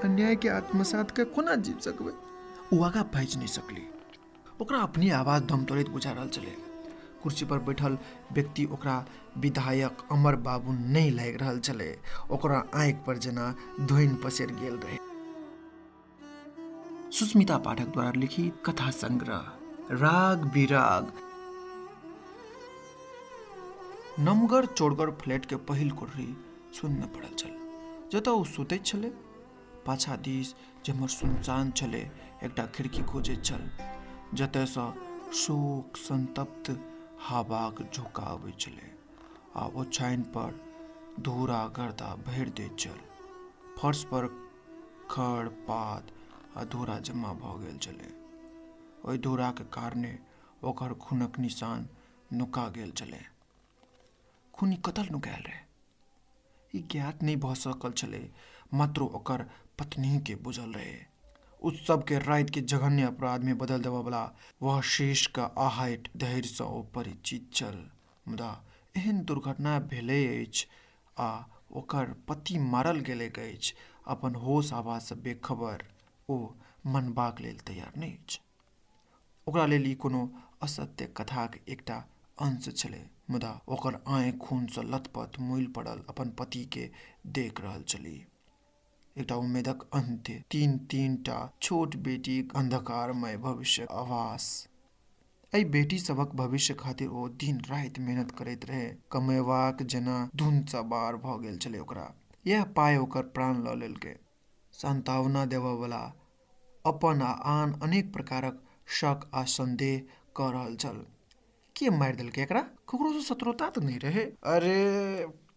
अन्यायके आत्मसात कऽ कोना जीव सकबै? ओ आगाँ बाजि नहि सकली। ओकरा अपने आवाज दम तोड़ैत बुझा रहल छलै। कुर्सी पर बैठल व्यक्ति ओकरा विधायक अमर बाबू नहि लागि रहल छलै। ओकरा आँखि पर जेना धुनि पसरि गेल रहै। सुस्मिता पाठक द्वारा लिखित कथा संग्रह राग विराग। नमगर चौड़गर फ्लैट के पहिल कोठरी शून्य पड़ल छल, जतऽ ओ सुतैत छलै। पाछा दिस जेम्हर सुनसान छलै, एकटा खिड़की खोजैत छल, जतयसँ शोक संतप्त हवाक झोंका अबैत छलै आ ओछाइन पर धूरा गर्दा भरि दैत छल। फर्श पर खड़ पात आ धूरा जमा भऽ गेल छलै। ओहि धूराक कारणे ओकर खूनक निशान नुका गेल छलै। खूनी कतऽ नुकायल रहै, ई ज्ञात नहि भऽ सकल छलै, मात्र ओकर पत्नीके बुझल रहै। उत्सवके रातिके जघन्य अपराधमे बदल देबऽवला वह शेषके आहटि धैर्यसँ ओ परिचित छल। मुदा एहन दुर्घटना भेलै अछि आ ओकर पति मारल गेलैक अछि, अपन होश आवाजसँ बेखबर ओ मनबाक लेल तैयार नहि अछि। ओकरा लेल ई कोनो असत्य कथाक एकटा अंश छलै, मुदा ओकर आँखि खूनसँ लथपथ मुइल पड़ल अपन पतिके देख रहल छली। एकटा उम्मेदक अन्त्य, तीन तीन टा छोट बेटीक अन्धकारमय भविष्यक आभास। एहि बेटी सभक भविष्य खातिर ओ दिन राति मेहनत करैत रहै। कमेबाक जेना धुन सवार भऽ गेल छलै ओकरा। इएह पाइ ओकर प्राण लऽ लेलकै। सांत्वना देबऽवला अपन आ आन अनेक प्रकारक शक आ संदेह कऽ रहल छल। के मारि देलकै एकरा? ककरोसँ शत्रुता तऽ नहि रहै। अरे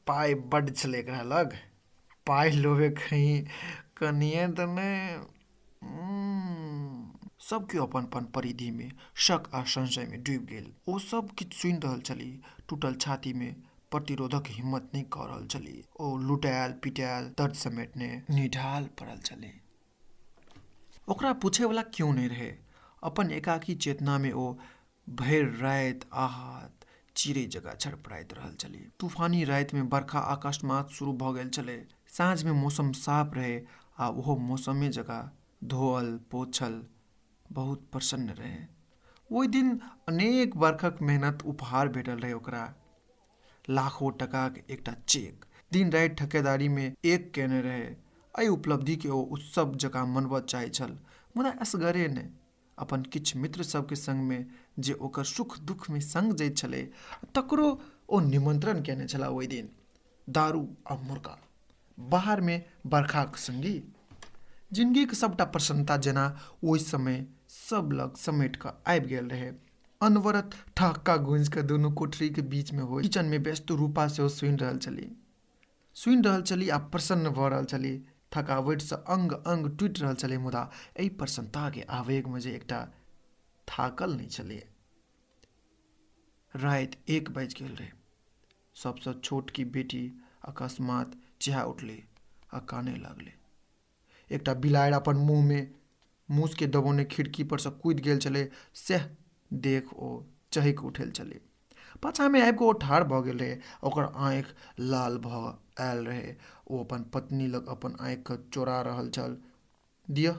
पाइ बड्ड छलै एकरा लग। पाइ लोभे कहीं कनिए तऽ नहि। सब केओ अपन अपन परिधिमे शक आ संशयमे डूबि गेल। ओ सब किछु सुनि रहल छली। टूटल छातीमे प्रतिरोधक हिम्मत नहि कऽ रहल छली। ओ लुटायल पिटायल दर्द समेटने निढाल पड़ल छली। ओकरा पूछैवला केओ नहि रहै। अपन एकाकी चेतनामे ओ भरि राति आहत चिड़ै जकाँ छड़पड़ाइत रहल छली। तूफानी रातिमे बरखा अकस्मात शुरू भऽ गेल छलै। साँझमे मौसम साफ रहै आ ओहो मौसमे जकाँ धोअल पोछल बहुत प्रसन्न रहै। ओहि दिन अनेक बरखक मेहनत उपहार भेटल रहै ओकरा। लाखो टकाक एकटा चेक। दिन राति ठकेदारीमे एक केने रहै। एहि उपलब्धिके ओ उत्सव जकाँ मनबऽ चाहैत छल, मुदा एसगरे नहि। अपन किछु मित्र सबके संगमे जे ओकर सुख दुःखमे संग दैत छलै, तकरो ओ निमंत्रण केने छलाह ओहि दिन। दारू आ मुर्गा। बाहरमे बरखाक संगी। जिनगीक सबटा प्रसन्नता जेना ओहि समय सब लग समेट कऽ आबि गेल रहै। अनवरत ठहक्का गूँजि कऽ दुनू कोठरीक बीचमे होइत किचनमे व्यस्त रूपा सेहो सुनि रहल छली। सुनि रहल छली आ प्रसन्न भऽ रहल छली। थकावटिसँ अंग अंग टूटि रहल छलै, मुदा एहि प्रसन्नताके आवेगमे जे एकटा थाकल नहि छलै। राति 1 बाजि गेल रहै। सबसँ छोटकी बेटी अकस्मात चिहा उठलै आ कानय लागलै। एकटा बिलाड़ि अपन मुँहमे मूसके दबौने खिड़की परसँ कूदि गेल छलै, सएह देख ओ चहकि उठल छलै। पाछाँमे आबि कऽ ओ ठाढ़ भऽ गेल रहै। ओकर आँखि लाल भऽ आयल रहै। ओ अपन पत्नी लग अपन आँखिके चोरा रहल छल। दिअ,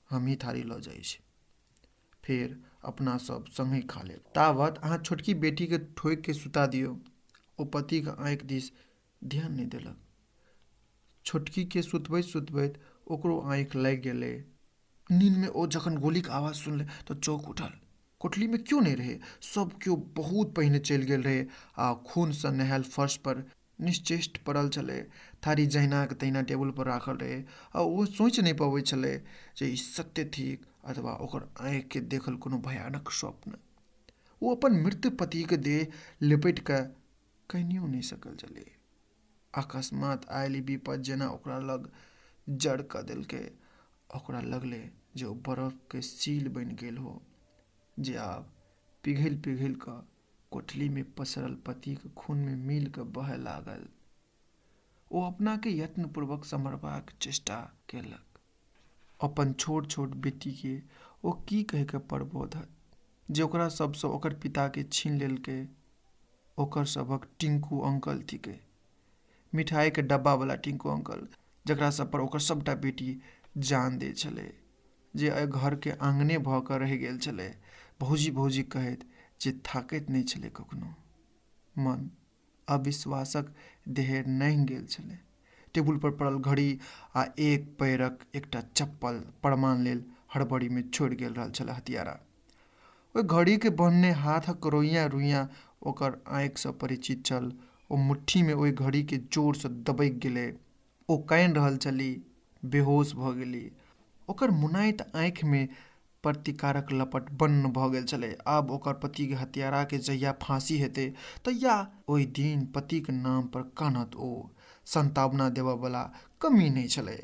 हमही थारी लऽ जाइ छी। फेर अपना सब संगहि खा लेब। तावत अहाँ छोटकी बेटीके ठोकि कऽ सुता दियौ। ओ पतिक आँखि दिस ध्यान नहि देलक। छोटकीके सुतबैत सुतबैत ओकरो आँखि लागि गेलै। नींदमे ओ जखन गोलीक आवाज सुनलै तऽ चौंकि उठल। कोठलीमे केओ नहि रहै। सब केओ बहुत पहिने चलि गेल रहै आ खूनसँ नहायल फर्श पर निश्चेष्ट पड़ल छलै। थारी जहिनाक तहिना टेबुल पर राखल रहै आ ओ सोचि नहि पबैत छलै जे ई सत्य थिक अथवा ओकर आँखिके देखल कोनो भयानक स्वप्न। ओ अपन मृत पतिक देह लपेटि कऽ कनियो नहि सकल छलै। अकस्मात आयल ई विपद जेना ओकरा लग जड़ कऽ देलकै। ओकरा लगलै जे ओ बरफके सील बनि गेल हो, जे आब पिघलि पिघलि कऽ कोठलीमे पसरल पतिक खूनमे मिलि कऽ बहय लागल। ओ अपनाके यत्नपूर्वक सम्हारबाक चेष्टा केलक। अपन छोट छोट बेटीके ओ की कहि कऽ परबोधत जे ओकरा सबसँ ओकर पिताके छीनि लेलकै। ओकर सभक टिंकू अंकल थिकै। मिठाइके डब्बावला टिंकू अंकल, जकरा सब पर ओकर सबटा बेटी जान दै छलै, जे एहि घरके आँगने भऽ कऽ रहि गेल छलै, भौजी भौजी कहैत जे थाकैत नहि छलै कखनो। मन अविश्वासक देहर नहि गेल छलै। टेबुल पर पड़ल घड़ी आ एक पैरक एकटा चप्पल प्रमाण लेल हड़बड़ीमे छोड़ि गेल रहल छलै हत्यारा। ओहि घड़ीके बन्हने हाथक रोइयाँ रुइयाँ ओकर आँखिसँ परिचित छल। ओ मुट्ठीमे ओहि घड़ीके जोरसँ दबकि गेलै। ओ कानि रहल छली, बेहोश भऽ गेली। ओकर मुनाइत आँखिमे प्रतिकारक लपट बन्न भऽ गेल छलै। आब ओकर पतिके हत्याराके जहिया फाँसी हेतै तहिया ओहि दिन पतिक नाम पर कानत ओ। संतावना देबऽवला कमी नहि छलै,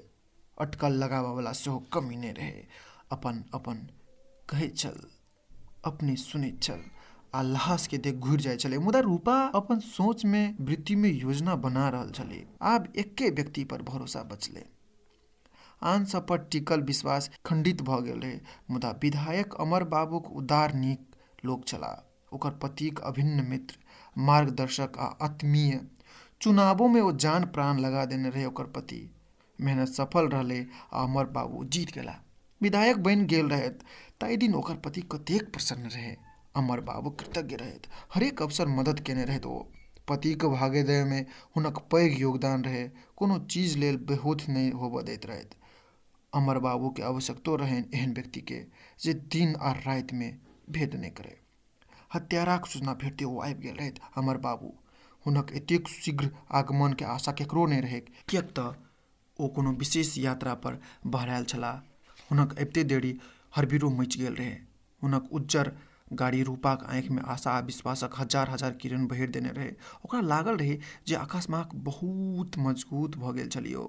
अटकल लगाबऽवला सेहो कमी नहि रहै। अपन अपन कहैत छल, अपने सुनैत छल आ लहासके देख घुरि जाइ छलै। मुदा रूपा अपन सोचमे वृत्तिमे योजना बना रहल छलै। आब एके व्यक्ति पर भरोसा बचलै। आन सब पर टिकल विश्वास खंडित भऽ गेल रहै। मुदा विधायक अमर बाबूक उदार नीक लोक छलाह। ओकर पतिक अभिन्न मित्र, मार्गदर्शक आ आत्मीय। चुनावोमे ओ जान प्राण लगा देने रहै ओकर पति। मेहनत सफल रहलै आ अमर बाबू जीत गेला, विधायक बनि गेल रहथि। ताहि दिन ओकर पति कतेक प्रसन्न रहै। अमर बाबू कृतज्ञ रहथि। हरेक अवसर मदद केने रहथि ओ। पतिक भाग्योदयमे हुनक पैघ योगदान रहै। कोनो चीज लेल बेहोथ नहि होबऽ दैत रहथि। अमर बाबूके आवश्यकतो रहनि एहन व्यक्तिके जे दिन आ रातिमे भेद नहि करै। हत्याराक सूचना भेटिते ओ आबि गेल रहथि अमर बाबू। हुनक एतेक शीघ्र आगमनके आशा केकरो नहि रहैक, किएक तऽ ओ कोनो विशेष यात्रा पर बहरायल छलाह। हुनक अबिते देरी हरबिरो मचि गेल रहै। हुनक उज्जर गाड़ी रूपाक आँखिमे आशा आ विश्वासक हजार हजार किरण बहिर देने रहै। ओकरा लागल रहै जे अकस्मात बहुत मजगूत भऽ गेल छली ओ।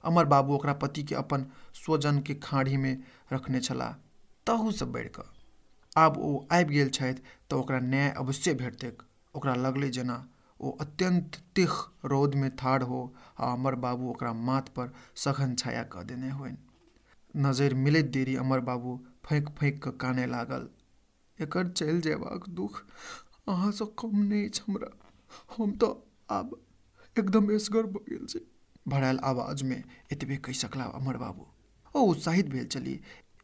अमर बाबू ओकरा पतिके अपन स्वजनके खाँड़ीमे रखने छलाह, ताहूसँ बढ़ि कऽ। आब ओ आबि गेल छथि तऽ ओकरा न्याय अवश्ये भेटतैक। ओकरा लगलै जेना ओ अत्यन्त तीख रौदमे ठाढ़ हो आ अमर बाबू ओकरा माथ पर सघन छाया कऽ देने होइन। नजरि मिलैत देरी अमर बाबू फँकि फँकि कऽ कानय लागल। एकर चलि जयबाक दुख अहाँसँ कम नहि अछि हमरा। हम तऽ आब एकदम एसगर भऽ गेल छी। भरायल आवाजमे एतबे कहि सकलाह अमर बाबू। ओ उत्साहित भेल छली।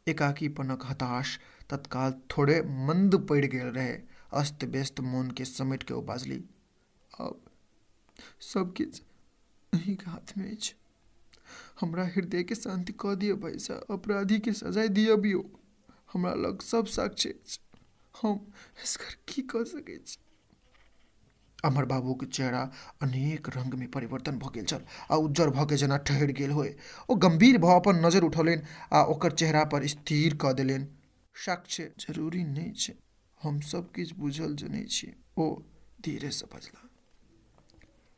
एकाकीपनक हताश तत्काल थोड़े मन्द पड़ि गेल रहै। अस्त व्यस्त मोनके समेटि कऽ ओ बाजलि, आब सब किछु अहीँके हाथमे अछि। हमरा हृदयके शान्ति कऽ दिअ भाइ साहब। अपराधीके सजाय दिअबियौ। हमरा लग सब साक्ष्य अछि। हम एसगर की कऽ सकैत छी? अमर बाबूके चेहरा अनेक रंगमे परिवर्तन भऽ गेल छल आ उज्जर भऽ के जेना ठहरि गेल होय। ओ गम्भीर भऽ अपन नजरि उठौलनि आ ओकर चेहरा पर स्थिर कऽ देलनि। साक्ष्य जरूरी नहि छै। हम सब किछु बुझल जनै छी, ओ धीरेसँ बजला।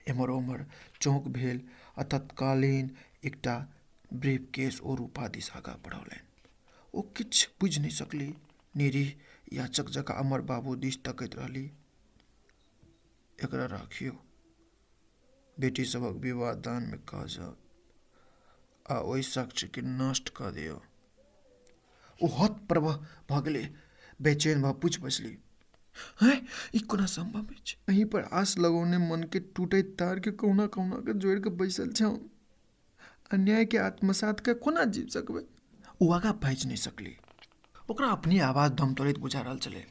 एम्हर ओम्हर चौंक भेल आ तत्कालीन एकटा ब्रीफकेस ओ रूपा दिस आगाँ बढ़ौलनि। ओ किछु बुझि नहि सकली। निरीह याचक जकाँ अमर बाबू दिस तकैत रहली। एकरा राखियौ। बेटी सभक विवाह दानमे काज आओत आ ओहि साक्ष्यके नष्ट कऽ दियौ। ओ हतप्रभ भऽ गेलै। बेचैन भऽ पूछि बैसली, हँ, ई कोना सम्भव अछि? अहीं पर आस लगौने मनके टूटैत तारके कहुना कहुना कऽ जोड़ि कऽ बैसल छी हम। अन्यायके आत्मसात कऽ कोना जीब सकबै? ओ आगाँ बाजि नहि सकली। ओकरा अपने आवाज दम तोड़ैत बुझा रहल छलै।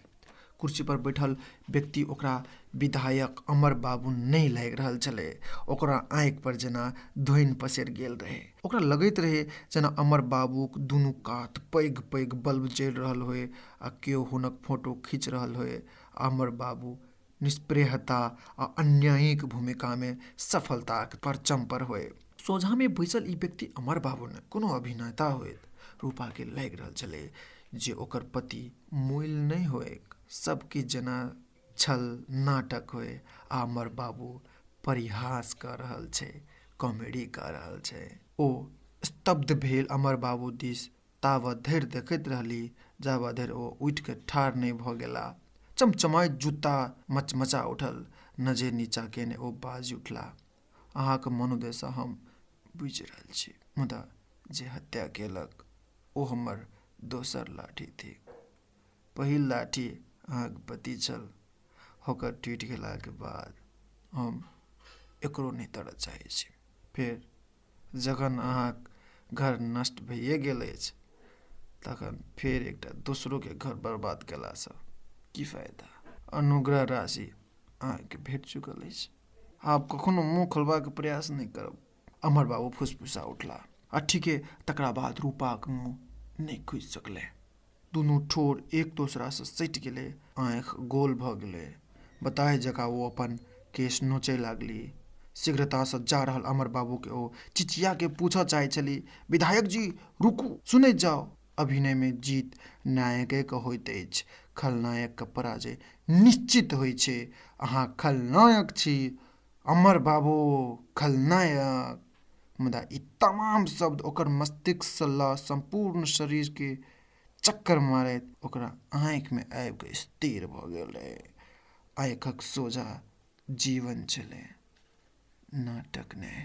कुर्सी पर बैठल व्यक्ति ओकरा विधायक अमर बाबू नहि लागि रहल छलै। ओकरा आँखि पर जेना धुनि पसरि गेल रहै। ओकरा लगैत रहै जेना अमर बाबूक दुनू कात पैघ पैघ बल्ब जरि रहल होय आ केओ हुनक फोटो खींच रहल होय। अमर बाबू निष्प्रेहता आ अन्यायीक भूमिकामे सफलताक परचम पर होय। सोझामे बैसल ई व्यक्ति अमर बाबू नहि, कोनो अभिनेता होयत। रूपाके लागि रहल छलै जे ओकर पति मुइल नहि होइक। सब किछु जेना छल नाटक होय आ अमर बाबू परिहास कऽ रहल छै, कॉमेडी कऽ रहल छै। ओ स्तब्ध भेल अमर बाबू दिस ताबत धरि देखैत रहली जाबत धरि ओ उठि कऽ ठाढ़ नहि भऽ गेला। चमचमाइत जूता मचमचा उठल। नजरि नीचा केने ओ बाजि उठला, अहाँक मनोदशा हम बुझि रहल छी, मुदा जे हत्या केलक ओ हमर दोसर लाठी थिक। पहिल लाठी अहाँक पति छल। ओकर टूटि गेलाक बाद हम एकरो नहि तोड़ऽ चाहै छी। फेर जखन अहाँक घर नष्ट भइए गेल अछि, तखन फेर एकटा दोसरोके घर बर्बाद केलासँ की फायदा? अनुग्रह राशि अहाँके भेट चुकल अछि। आब कखनो मुँह खोलबाक प्रयास नहि करब। अमर बाबू फुसफुसा उठला आ ठीके तकरा बाद रूपाक मुँह नहि खुजि सकलै। दुनू ठोर एक दोसरासँ सटि गेलै, आँखि गोल भऽ गेलै। बताह जकाँ ओ अपन केश नोचय लागली। शीघ्रतासँ जा रहल अमर बाबूकेँ ओ चिचियाके पूछऽ चाहैत छली, विधायक जी, रुकू, सुनैत जाउ। अभिनयमे जीत नायकेके होइत अछि, खलनायकके पराजय निश्चित होइ छै। अहाँ खलनायक छी अमर बाबू, खलनायक। मुदा ई तमाम शब्द ओकर मस्तिष्कसँ लऽ सम्पूर्ण शरीरके चक्कर मारैत ओकरा आँखिमे आबि कऽ स्थिर भऽ गेलै। आँखिक सोझा जीवन छलै, नाटक नहि।